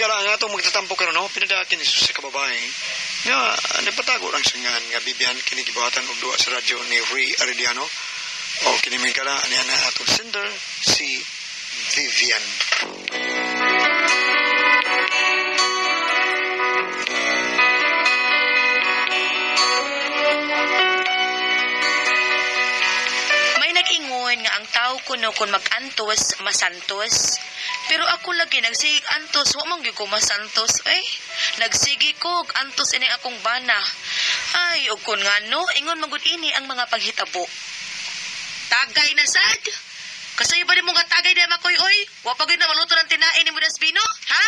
Higala ang atong magtatampo karon no, pinadakin ni sa kababae nga nagpatago lang sa ngan nga Bibian kini gibuhatan og duwa sa radyo ni Ray Arellano. O kini mga higala niya na atong sender si Vivian. May nag-ingon nga ang tao kuno kung mag-antos, masantos. Pero ako lagi nagsigig antos, wa man gyud ko masantos eh. Nagsigi ko og antos ini akong bana. Ay, og kun ngano, ingon man gud ini ang mga paghitabo. Tagay na sad. Kasayo ba nimo nga tagay di makoy oy? Wa pa gyud na maluto ng tinain nimo Dasbino, ha?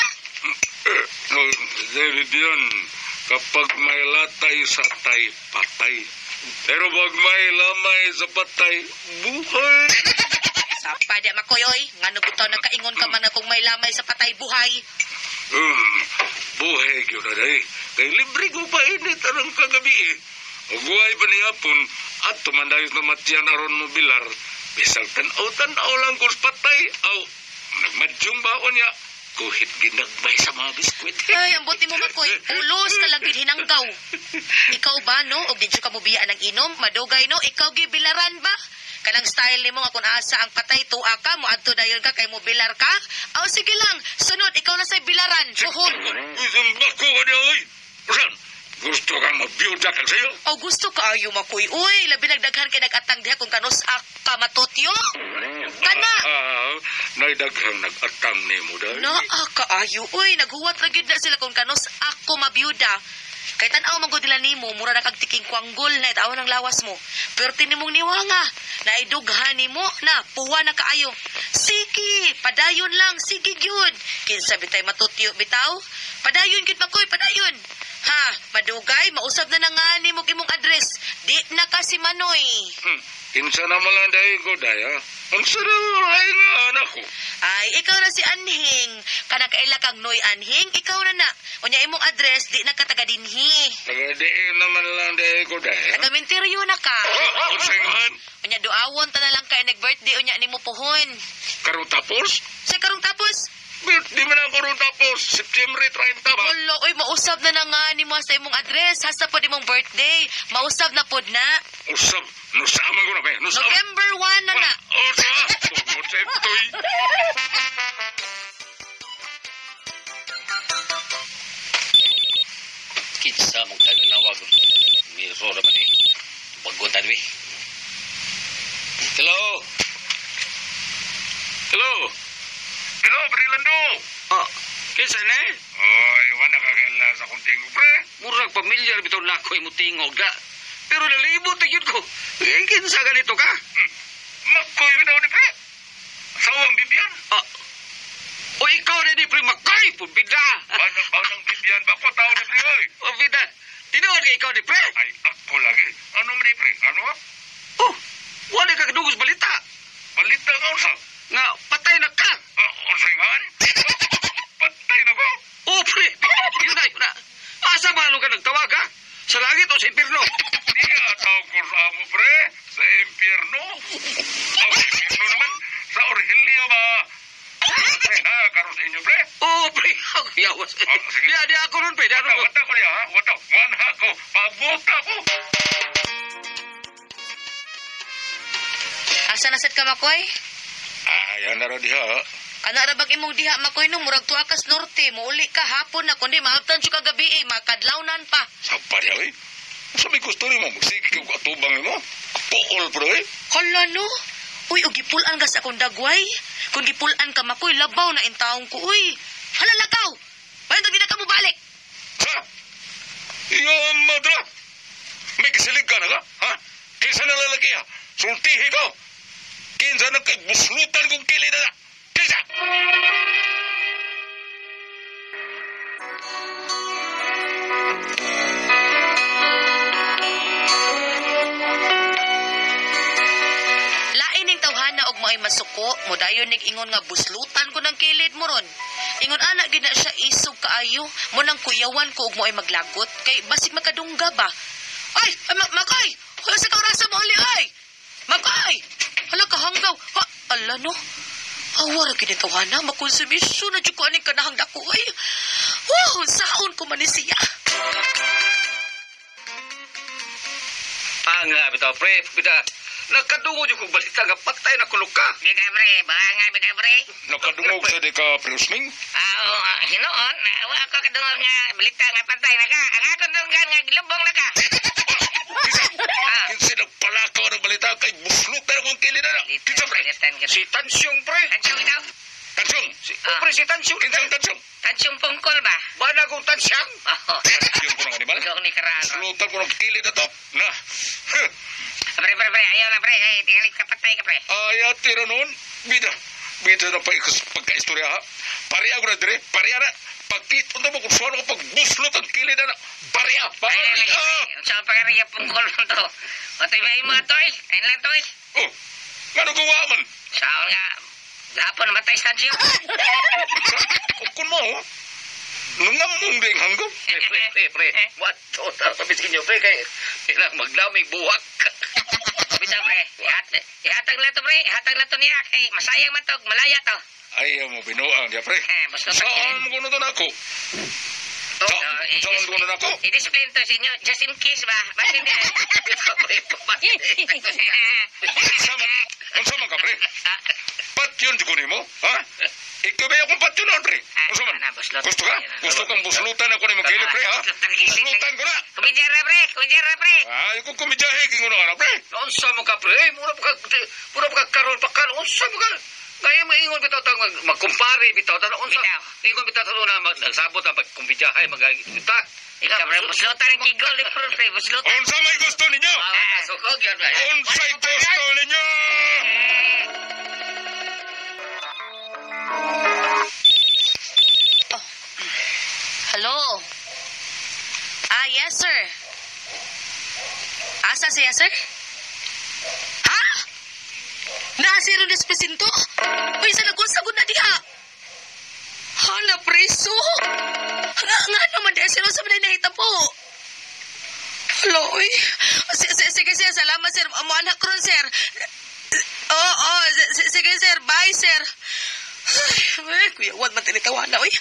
David yun, kapag may latay sa tay, patay. Pero pag may lamay sa patay, buhay. Sapa di makoy oy, ngano bitaw nakaingon ka man nga kung may lamay sa patay buhay. Buhay yun na day. Kay libre ko pa init arang kagabi eh. Uguay pa ni hapon at tumandayos na matyan aron mo bilar. Bisag tanaw-tanaw lang kung patay. Aw, nagmadyong baon niya. Kuhit ginagbay sa mga biskwit. Ay, ang buti mo makoy, ulos ka lang gid hinanggaw. Ikaw ba no, og di ka mo biya ng inom, madugay no, ikaw gibilaran ba? Kanang style nimo nga kung asa ang patay tuwa ka, moadto dayon ka kay mo bilar ka. Aw sige lang, sunod ikaw na sa bilaran, puhon. Uy, ko ka niya, oy! Usan, gusto kang mabiyuda kang sayo? Aw gusto ka ayo makoy. Uy, labi nagdaghan kay nagatang diha kung kanus ka matutyo. Kana. Ah, naidaghang nag-atang ni mo dahil. Naa kaayo uy, naghuwat ra gyud na sila kung kanus ako mabiyuda. Kay tan-aw man gud nila nimo, mura na kag tiking kwanggol na itaw ng lawas mo. Pero tinimong niwanga, naidughan nimo na puwa na kaayo. Sige, padayon lang, sige gyud. Kinsa bitay matutyo bitaw? Padayon gyud makoy, padayon. Ha, madugay, mausab na na nga nimo imong address. Di na ka si Manoy. Kinsa naman lang dahil ko, daya. Ang sarap ay nga, anak ko. Ay, ikaw na si Anhing. Kanang kaila kang Noy Anhing, ikaw na na. Unya imong address, di na ka taga dinhi. Tagadiin naman lang dahil ko, daya. Taga Minteryo na ka. Oh, singan. Unya duawon ta na lang kay nag-birthday unya nimo puhon. Karon tapos? Sa karong tapos, Di man ako karon tapos. September 30 ba? Wala, oy, mausab na na nga nimo sa imong address. Hasta pod imong birthday. Mausab na pod na. Usab. Nusaman ko na ba? Nusaman. November 1 na na. Oh, sa. Tungod sa ito'y. Kinsa mong kanawag. Miro raman eh. Bago tadwi. Hello? Hello? Hello, Brilando. Ah, kinsa ni? Oy, wala ka kaila sa kong tingog, pre. Murag pamilyar bitaw nako imong tingog da. Pero nalibot na gyud ko. Eh, kinsa ganito ka? Makoy bitaw ni pre. Sawang Bibian. Ah. O ikaw na ni pre Makay, pubida. Banang Bibian ba ko tao ni pre, oy? Pubida. Tinuod ka ikaw ni pre? Ay, ako lagi. Ano man ni pre? Ano? Oh, wala ka kadugos balita. Balita nga unsa? Nga patay na ka. Ah, unsa nga? Patay na ko. Oh, pre. Yun na, yun na. Asa man ka nagtawag, ha? Sa langit o sa impierno? Di tawag ko sa amo, pre. Sa impyerno. Oh, impyerno naman. Sa Orhelio ba? Pre, na, karon sa inyo, pre. Oh, pre. Yawas. Oh, sige. Di, di ako nun, pre. Di ako. Wata, wata ko niya, ha? Wata. Wanha ko. Pabuta ko. Asa na sad ka makoy? Ay, na raw diha. Kana ra bag imong diha makoy no murag tuwa kas norte, muuli ka hapon na kundi maabtan siya kagabi eh, makadlawnan pa. Sa pa niya, eh. Sa may gusto nimo, magsige kag atubang nimo. Tuol, pre, eh. Hala no. Uy, og gipulan ka sa akong dagway. Kung gipulan ka makoy, labaw na intawong ko, uy. Hala lakaw. Bayan di na ka mo balik. Ha? Iyo, madra. May kisilig ka na ka, ha? Kinsa na lalaki, ha? Sultihi ko. Kinsa na kay buslutan kong kili na. Kinsa! Lain ning tawhana og maoy masuko, modayon nig ingon nga buslutan ko ng kilid mo ron. Ingon ana gid na siya isog kaayo, mo nang kuyawan ko og maoy maglagot kay basig makadungga ba. Ay, ay Makay! Hoy sa ka orasa mo ali ay. Makay! Hala kahanggaw. Ha, ala no. Awa ra kinitawana, makonsumisyon na dyan ko aning kanahang dako ay. Wow, saon ko man ni siya. Ang bitaw pre, bitaw. Nakadungog yung kong balita nga patay na kulok ka. Bitaw pre, baka nga bitaw pre. Nakadungog sa di ka, Pre Usming? Oo, hinuon, wa ako kadungog nga balita nga patay na ka. Ang akong dunggan nga gilubong na ka. Kinsa nagpalakaw ng balita kay buslot na akong kilid na. Kinsa pre? Si Tansyong pre. Tansyong itaw. Tansyong. Oh, pre, si Tansyong. Kinsang tansyong? Tansyong pungkol ba? Bana kong Tansyang. Oo. Tansyong ko ng animal. Ikaw ni Karano. Buslutan ko ng kilid na to. Na. Pre, pre, pre, ayaw na pre. Ay, tingali ka patay ka pre. Ay, tira noon. Bida. Bida na pa pagka-istorya ha. Pareha ko na dire. Pareha na. Pagkita mo kung saan ako pagbuslot ang kilid na. Pareha. Pareha. Sa pagkariya pungkol mo to. O tayo may mga toy. Ayun lang toy. Oh. Nga gawa man? Saan nga? Gapon namatay sa Tansyong. Kung mo, nangamong ding hanggang. Pre, pre, pre. What? Sa biskin nyo, pre, kay ilang maglamig buwak. Bisa pre, ihatag lang to pre, ihatag lang to niya kay masayang man to, malaya to. Ayaw mo binuang niya, pre. Saan mo kuno to nako? Saan ko na nako? I-display to sa inyo, just in case ba? Basin hindi. Pre, Unsa man ka, pre? Patyon ko nimo, ha? Ikaw ba akong patyon noon, pre? Unsa man? Gusto ka? Gusto kang buslutan ako nimo gili, pre, ha? Buslutan ko na. Kumidyara, pre. Kumidyara, pre. Ay, kung kumidyahe, kinguno ka na, pre. Unsa mo ka, pre? Mura pa ka karon pa karon. Unsa mo ka? Kaya maingon bitaw tang magkumpare bitaw tan unsa. Ingon bitaw tan una nagsabot ang pagkumbidyahay magita. Ikaw pre, buslutan ang kigol ni pre, buslutan. Unsa may gusto ninyo? Sukog yan, pre. Unsay gusto ninyo? Hello. Ah, yes, sir. Asa siya, sir? Ha? Naa si Rones Presinto? Uy, sa nagunsagod na diha. Hala, preso. Nga, nga naman diha, sir. Unsa man nahita po? Hello, uy. Sige, sir. Salamat, sir. Mo anak ron, sir. Oo, oh, sige, sir. Bye, sir. Ay, kuya, wag man tinitawana, uy.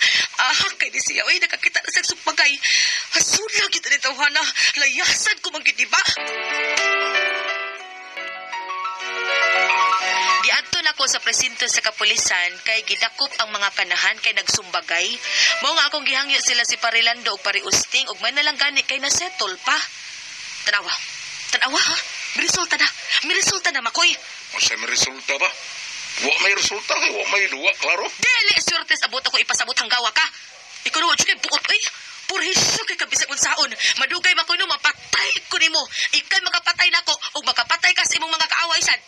Ah, kay di siya, uy. Nakakita na sa supagay. Asula, kita tinitawana. Layasan ko man gid, di ba? Diadto na ko sa presinto sa kapulisan kay gidakop ang mga kanahan kay nagsumbagay. Mao nga akong gihangyo sila si Parilando og Pariusting ug may nalang gani kay nasettle pa. Tanawa. Tanawa ha. May resulta na. May resulta na makoy. Unsa may resulta ba? Wa may resulta kay wa may duwa, klaro. Dili swerte sa abot ako ipasabot ang gawa ka. Ikaw na kay buot oy. Purhisyo kay kabisag unsaon. Madugay makoy no mapatay ko nimo. Ikay makapatay nako ug makapatay ka sa imong mga kaaway sad.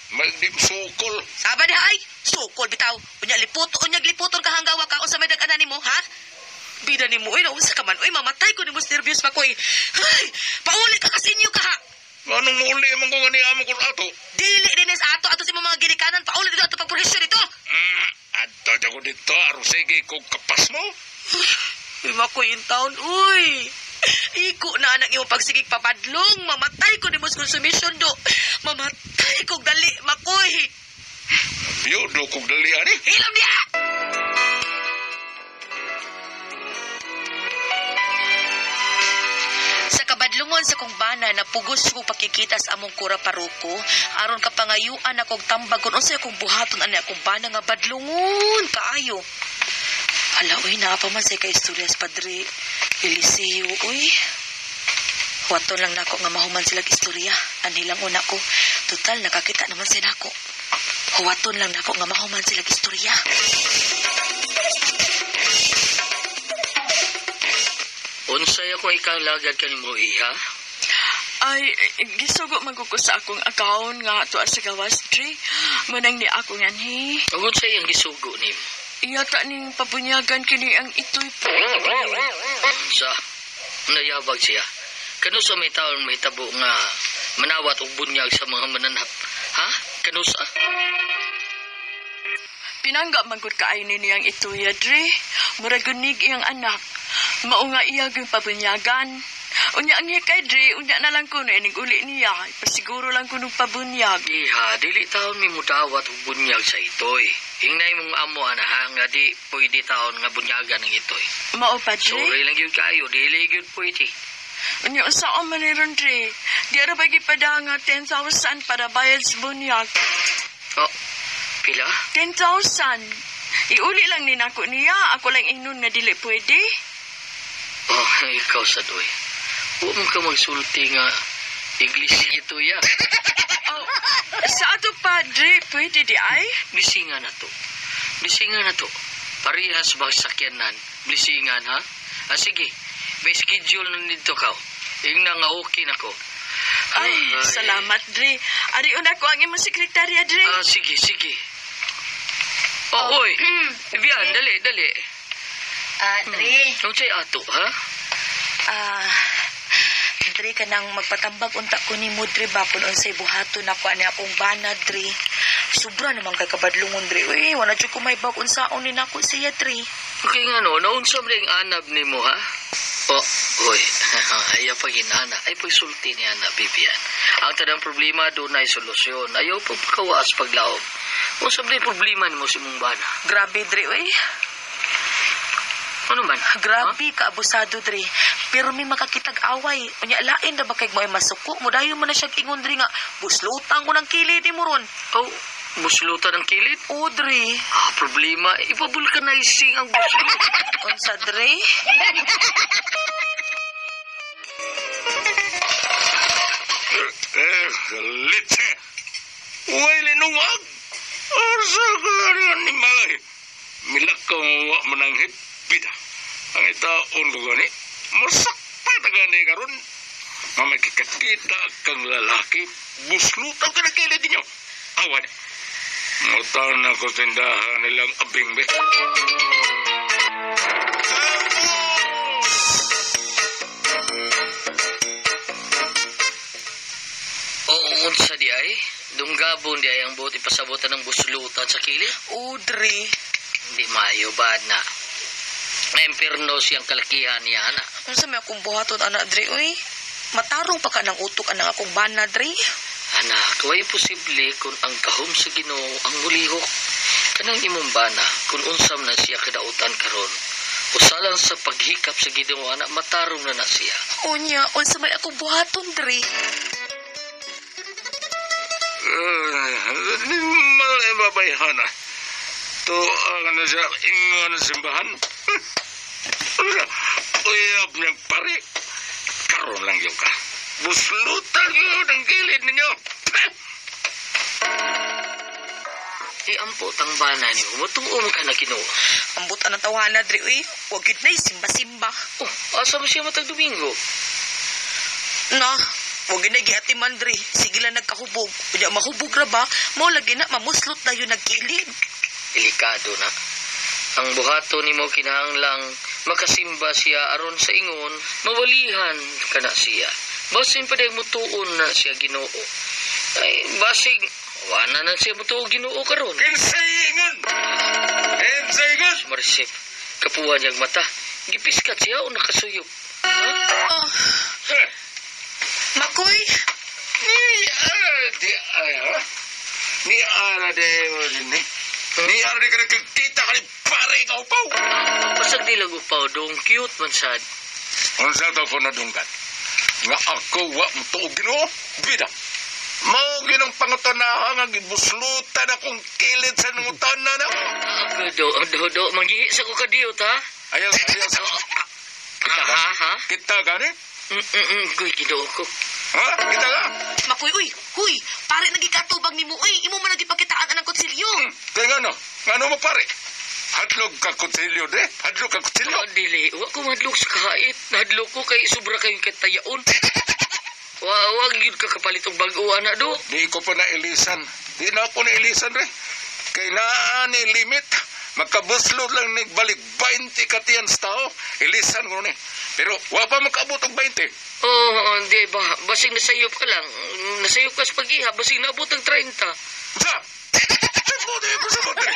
Magdimsukol. Saba diha ay, sukol bitaw. Unya liputo, unya liputon ka hanggawa ka unsa may dag-ana nimo, ha? Bida nimo oy, naunsa ka man oy, mamatay ko nimo sa nervyos makoy. Ay, pauli ka kasi inyo ka ha. Anong muli man ko nga ni amo ko ato? Dili din sa ato ato sa imong mga ginikanan, pauli dito ato pagpurhisyo dito. Adto ko dito, aron sige ko kapas mo. Uy, makoy in town, uy. Iko na anak imong pagsigig papadlong, mamatay ko nimo sa konsumisyon do. Mamatay ko dali, makoy. Biyudo kog dali ani. Hilom niya! Sa kabadlungon sa kong bana napugos ko pakikita sa among kura paroko aron kapangayuan akong tambag kung unsay akong buhaton ani akong bana nga badlungon kaayo. Hala, uy, naa pa man say kaistorya sa Padre Eliseo, uy. Waton lang nako nga mahuman sila istorya. Anhilang una ko. Total, nakakita naman sila nako. Huwaton lang nako nga mahuman sila istorya. Unsay ako ikalagad kanimo iha? Ay, gisugo man ko sa akong account nga ato sa gawas, Dre. Manang ni ako nganhi. Tungod sa iyang gisugo nimo. Iyata ning pabunyagan kini ang itoy po. Sa nayabag siya. Kano sa may taon may tabo nga manawat og bunyag sa mga mananap? Ha? Kano sa? Pinangga man gud kaay ni niyang itoy, Dre. Murag gunig iyang anak. Mao nga iya gyud pabunyagan. Unya ang hikay, Dre, unya na lang kuno inig uli niya. Pasiguro lang kuno pabunyag. Iha, dili taon mi mudawat og bunyag sa itoy. Hingnay mong amo ana ha, nga di pwede taon nga bunyagan ng itoy. Mao pa, Dre? Sorry lang gyud kayo, dili gyud pwede. Unya usa man ni ron, Dre. Di ara ba gipada nga 10,000 para bayad sa bunyag? Oh, pila? 10,000. Iuli lang ni nako niya. Ako lang ingnon nga dili pwede. Oh, ikaw sa doy. Huwag mo ka magsulti nga iglesia ito ya. Oh, sa ato pa, Dre, pwede di ay? Blisingan na to. Blisingan na to. Parehas ba sakyanan? Blisingan ha? Ah, sige. May schedule na nito ka. Ingna nga okay na ko. Ay, salamat, Dre. Ari una ko ang imong sekretarya, Dre. Ah, sige, sige. Oh, oy. Vivian, dali, dali. Ah, Dre. Unsay ato, ha? Ah, Dre, kanang magpatambag unta ko ni mo, Dre, ba kung unsay buhaton nako ani akong bana, Dre. Sobra naman kay kabadlungon, Dre. Uy, wala jud ko may bag unsaon ni nako siya, Dre. Okay nga no, naunsa man ang anab nimo ha? Oh, oy, ayaw pag inana, ay pagsulti niya na, Vivian. Ang tanang problema doon ay solusyon. Ayaw pagpakawas paglaom. Unsa man ang problema nimo sa imong bana? Grabe, Dre, uy. Ano man? Grabe ka abusado, Dre. Pero may makakitag away. Unya lain na ba kay mo ay masuko mo dayon man na siya ingon Dre nga buslutan ko ng kilid mo ron. Oh, buslutan ang kilid? O, Dre. Ah, problema, ipabulkanizing ang buslot. Unsa, Dre? Litse! Uy, linungag! Arsa ka ni Malay! Milakaw wa manang hipita. Ang itaon ko gani, masakpa ta gani karon. Nga makikita kang lalaki, buslutan ka na kilid ninyo. Awan. Mutan na ko tindahan nilang abing be. Oo, unsa di ay? Dunggabon di ay ang buot ipasabotan ng buslutan sa kilid? O, Dre. Hindi maayo ba na? May impirno siyang kalakihan niya, ana. Unsa may akong buhaton ana, Dre, uy? Matarong pa ka ng utok anang akong bana, Dre. Anak, way posible kung ang kahom sa Ginoo ang mulihok. Kanang imong bana, kung unsam na siya kadautan karon. Usalan sa paghikap sa Ginoo, anak, matarong na na siya. Unya, unsa may akong buhaton, Dre. Malay babayhana. To ang ano siya, ingon sa simbahan. Uyab niyang pare. Karon lang yung ka. Buslutan yun ang gilid ninyo. Iampo tang bana niyo, mutuo mo ka na Ginoo. Ambot anang tawana, Dre, uy. Wag yun na, simba-simba. Oh, asa mo siya matag Domingo? Na, wag yun na gihatiman, Dre. Sige lang nagkahubog. Unya, mahubog ra ba? Mao lagi na, mamuslot na yun nagkilid. Delikado na. Ang buhato nimo kinahanglang makasimba siya aron sa ingon, mawalihan ka na siya. Basin pa dahil mutuon na siya Ginoo. Ay, basig, wala na siya mutuo Ginoo karon. Kinsay ingon! Kinsay ingon! Marisip, kapuhan niyang mata. Gipiskat siya o nakasuyop. Ha? Oh, Makoy, Ni ara di ay ha? Ni ara di ni. Ni ara di ka nakikita ka ni pare ikaw pa. Pasag nilang upaw dong, cute man sad. Unsa to ko nadunggan? Nga ako wa mo tuog Ginoo? Bida. Mao ginong pangutonahan nga gibuslutan akong kilid sa nangutana na. Do, do, do, manggihi sa ko kadiyot, ha? Ayaw, ayaw sa Ha, ha, ha? kita gani? Goy, Ginoo ko. Ha? Kita ka? Makoy, uy, huy, pare nagikatubag nimo, uy, imo man nagipakitaan anang kutsilyo. Kaya ngano? Ngano mo pare? Hadlog ka kutsilyo de? Hadlog ka kutsilyo? Oh, dili. Wa ko madlok sa kahait. Nahadlok ko kay sobra kayong katayaon. Wa gyud ka kapalit og bag-o ana do. Di ko pa nailisan. Di na ako nailisan re. Kay naa ni limit. Makabuslot lang ni balik 20 katiyan sa tao. Ilisan ko ni. Pero wa pa makaabot og 20. Oh, di ba? Basing nasayop ka lang. Nasayop ka sa pag-iha, basing naabot ang 30. Sa! Di ko sa bote.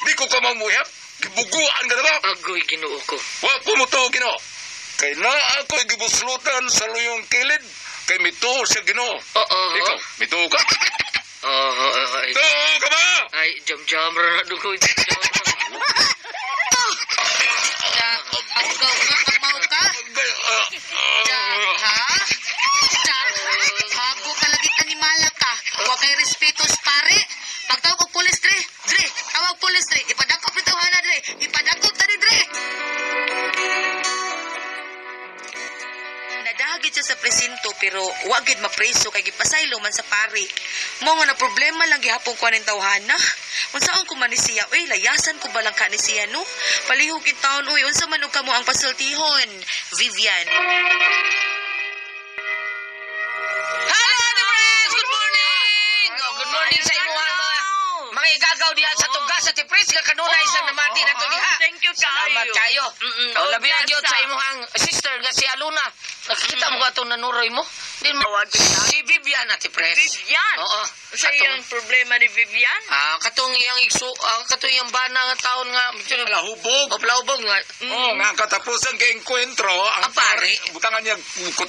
Di ko ka mamuhap. Gibuguan ka na ba? Agoy, Ginoo ko. Wa ko mo to Ginoo. Kay naa ako'y gibuslutan sa luyong kilid. Kay mituo sa Ginoo. Oo. Ikaw, mituo ka? Oo, ay. Tuo ka ba? Ay, jam-jam ra na dugoy. Jam-jam. Ja, agaw ka, pagmao ka. Ja, ha? Ja, hago ka lagi animala ka. Wa kay respeto sa pare. Pagtawag og pulis dre, dre, tawag pulis dre. Ipadakop ni tawhana dre. Ipadakop ta ni dre. Nadahagid siya sa presinto pero wa gid mapreso kay gipasaylo man sa pare. Mao nga na problema lang gihapon ko aning tawhana. Unsaon ko man ni siya, uy, layasan ko ba lang ka ni siya no? Palihog in taon uy, unsa man og kamo ang pasultihon, Vivian. Hello, Ate Pres! Good morning! Oh, good morning sa imuha mga igagaw diha sa tugas, Ate Pres, nga kanunay sa namati na to diha. Thank you kaayo. Salamat kayo. Oh, labi na gyud sa imuhang sister nga si Aluna. Nakikita mo ka itong nanuroy mo? Din mo. Si Vivian, Ate Pres. Vivian? Oo. Sa iyang problema ni Vivian? Ah, katong iyang igso, katong iyang bana nga taon nga Palahubog. O palahubog nga. Oh, nga katapusan kay engkwentro ang Ang pare. Butangan niya kut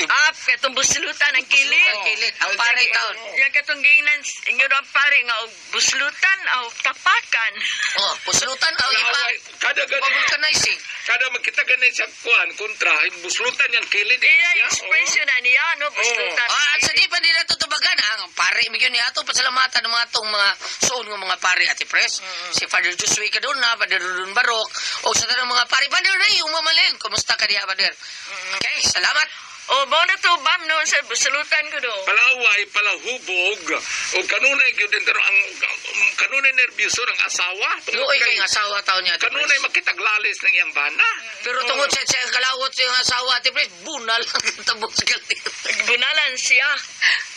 Ah, katong buslutan ang kilid. Ang kilid, ang pare taon. Yang katong giingnan ingon ang pare nga og buslutan o tapakan. Oh, puslutan ang ipa. Kada gani Vulcanizing. kada makita gani siya kuan kontra buslutan niyang kilid. Iya expression na niya no buslutan. Ah, at sa di pa nila tutubagan, ang pare mi gyud ni ato pasalamatan ng mga atong mga suon nga mga pare Ate Pres. Si Father Josue Cadona, Father Dudun Barok, o sa tanang mga pare, Father Ray, umamalin. Kumusta ka diha, Father? Okay, salamat. Oh, mao na to bam no sa buslutan ko do. Palaway, palahubog o kanunay gyud din ang kanunay nerbiyoso ng asawa. Tungod Luoy kay asawa taon niya, Ate Pres. Kanunay makitaglalis ng iyang bana. Pero tungod sa siyang kalawot sa iyang asawa, Ate Pres, bunal ang tabok sa kaltir. Bunalan siya.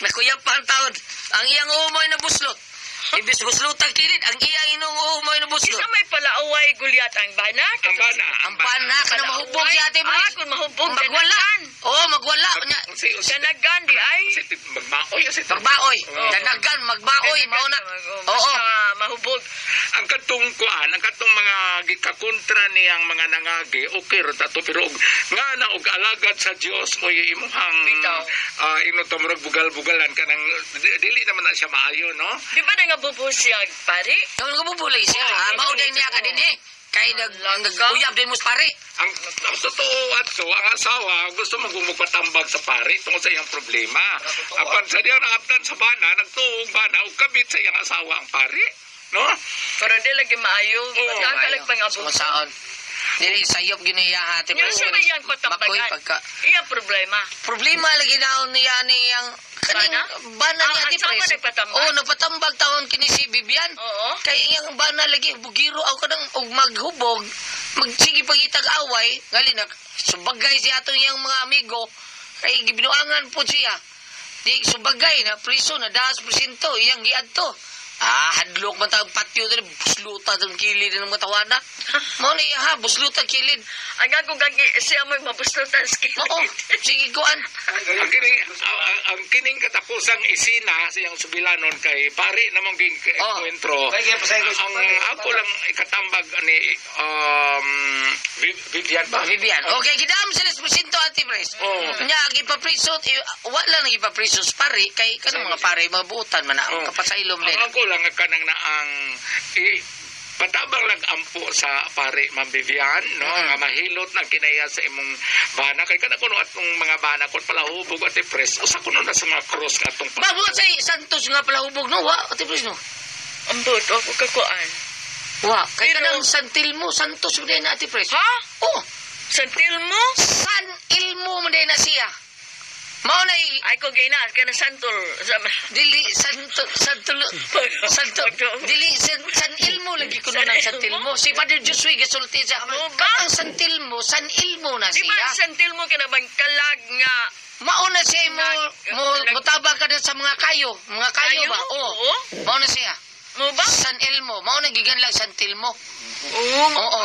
Nakuyap pa ang taon. Ang iyang umoy na buslot. Ibis buslutan kilid, ang iyang inong umoy na buslot. Isa may palaaway gulyat ang bana. Ang bana, Ang bana ka na mahubog si Ate Pres. Ah, kung mahubog Magwala. Oo, magwala. Nya, Danagan di ay. Magmaoy si Magbaoy. Danagan, magbaoy. Mauna. Oo. Basta mahubog. Ang katong kuan, ang katong mga gikakontra niyang mga nangagi, okay ra tato pero og nga na og alagad sa Dios o imuhang ino to murag bugal-bugalan kanang dili naman na siya maayo, no? Di ba nangabubo siya pare? Kung nagububulay siya, ha? Mauday niya ka din eh. Kay nag-uyab din mo sa pare. Ang totoo ato, ang asawa gusto magumugpatambag sa pare tungkol sa iyang problema. Apan sa diyan ang sa bana, nagtuong bana ug kabit sa iyang asawa ang pare, no? Pero di lagi maayo. Basta ang kalag pangabot. Sumasaon. Dili sayop gini iya Ate Yung Pres. sa iyang patambagan. Makoy pagka. Iya problema. Problema lagi naon niya niyang kaning Bana? bana niya Ah, Ate ang asawa Pres. nagpatambag? Oo, nagpatambag taon kini si Vivian. Oo. Kay iyang bana lagi bugiro aw kanang og maghubog, magsige pagitag away, ngali na subagay siya atong iyang mga amigo kay gibinuangan po siya. Di subagay na priso na daas presinto iyang giadto. Ah, hadlok man tawag patio diri busluta tong kilid ng mga tawana. Mao ni ha, busluta kilid. Ang ako gagi siya mo'y mabuslutan sa kilid. Oo, sige kuan. Ang kining katapusang isina sa iyang subilanon kay pare namang ging kwentro. Ang ako lang ikatambag ni Vivian ba? Vivian. Okay, gidam sila sa presinto Ate Pres. Oo. Nya gipapriso wala nang gipapriso sa pare kay kanang mga pare mga buutan man na kapasaylom din. Ang ako lang kanang naang patabang lang ampo sa pare Ma'am Vivian, no? Nga mahilot ng kinaya sa imong bana kay kana kuno atong mga bana kon palahubog Ate Pres. Usa kuno na sa mga cross nga atong Babuot sa Santos nga palahubog no, wa Ate Pres no. Ambot, ako kakuan. Wa kay kanang San Telmo Santos man na Ate Pres. Ha? Oh, San Telmo? San Elmo man na siya. Mao na Ay ko gina kana santol. Dili Santo Santo Santo dili San Elmo lagi kuno ng San Telmo. Si Father Josue gasulti sa ang San Telmo, San Elmo na Di ba siya. San Telmo kana bang kalag nga Mao na siya mo mutabang ka na sa mga kayo, mga kayo ba? Oo. Mao na siya. Mo ba? San Elmo, mao na gigan lang San Telmo. Oo. Oo.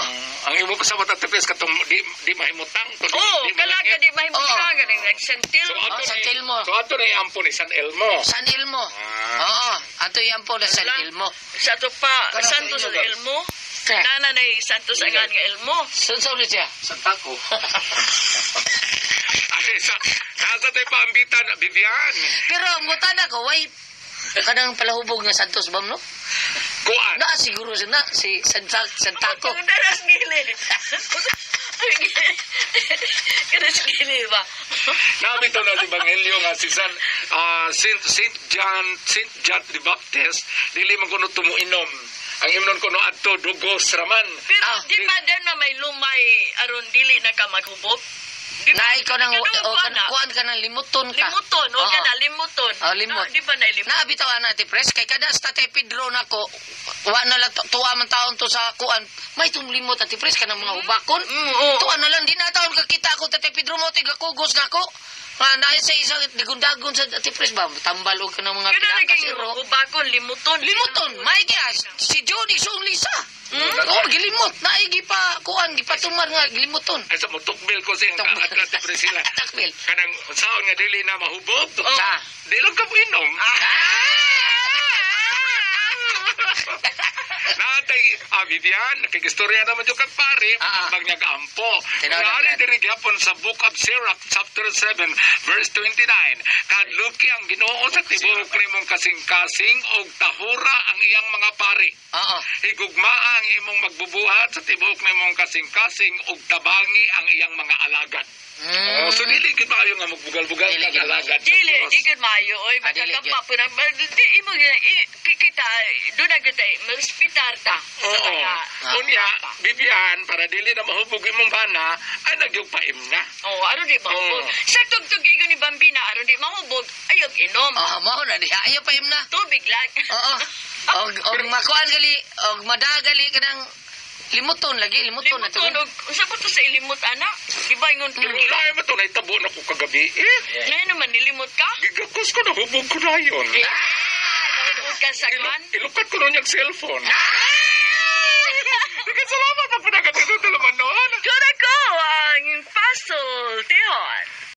Ang imo pa sa Ate Pres katong di mahimutang to Oo, kalag nga di mahimutang ganing nag San Telmo. San Telmo. So ato na ampo ni San Elmo. San Elmo. Oo, ato yan po na San Elmo. Sa ato pa Santo San Elmo. Nana na Santos ang nga Elmo. Saan sa ulit siya? Sa tako. Ay, sa, nasa tayo paambitan, Vivian. Pero ang na ko, way kanang palahubog nga Santos Bam, no? Kuan. Na siguro siya na si Santako. Ang daras gili. Daras gili ba? Nabito na si Ebanghelyo nga si San Saint John the Baptist dili man kuno tumuinom. Ang imnon kuno adto dugos raman. Pero Ah. di ba din na may lumay aron dili na ka maghubog? Di ba? Na ikaw nang Ganun o ba na? kuan ka ng limuton ka. Limuton, o Oo. ka na, limuton. Oh, limot. Na, di ba na limot? Na bitaw ana ti pres kay kada sa Tatay Pedro nako wa na lang tuwa man taon to sa kuan may tumlimot ati pres kanang mga hubakon. Oo. Tuwa na lang di na taon kakita ako Tatay Pedro mo tigakugos nako. Nga na sa isa digundagon sa ati pres ba tambal og kanang mga Kada pinakas naging iro. hubakon, limuton. Limuton, may kaya si Johnny suong Lisa. Oh, gilimot naigi pa kuan gipatumar nga gilimuton. Ay sa motukbil ko siyang Tukbil. kaatla ti Priscilla. Takbil. Kanang saon nga dili na mahubog. Sa. Di lang ka inom. Natay, Vivian, nakigistorya naman yung kag pare, bang nag-ampo. Tinawag Kunwari na. diri gyapon sa Book of Sirach, chapter 7, verse 29. Kadluki ang Ginoo sa tibuok nimong kasing-kasing og tahura ang iyang mga pari. Oo. Higugmaa ang imong magbubuhat sa tibuok nimong kasing-kasing og tabangi ang iyang mga alagad. Oh, so dili gid maayo nga magbugal-bugal Dili kag gid alagad sa Dili, Dios. di gud maayo oy, Ah, dili magkakampa po na. Di imo kita doon na gyud tay marespitar ta sa Oo. mga Unya, Vivian, para dili na mahubog imong bana, ay nagyugpaim na. Oh, aron di mahubog. Oo. Sa tugtog igo ni Bambina, aron di mahubog, ayog inom. Oh, mao na diha. Ayaw pa na. Tubig lang. Oo. Og makuan gali, og madagali kanang limuton lagi, limuton na to. Limuton og unsa ba to sa ilimot ana? Di ba ingon Pero lahi mo to, naitabo na ko kagabi. Eh, Ngayon naman nilimot ka? gigakos ko, nahubog ko na yun. Nahubog ka sa kwan? Ilukat ko nun yung cellphone. Salamat pa pinagatito dalaman noon. Doon ako ang pasultihon.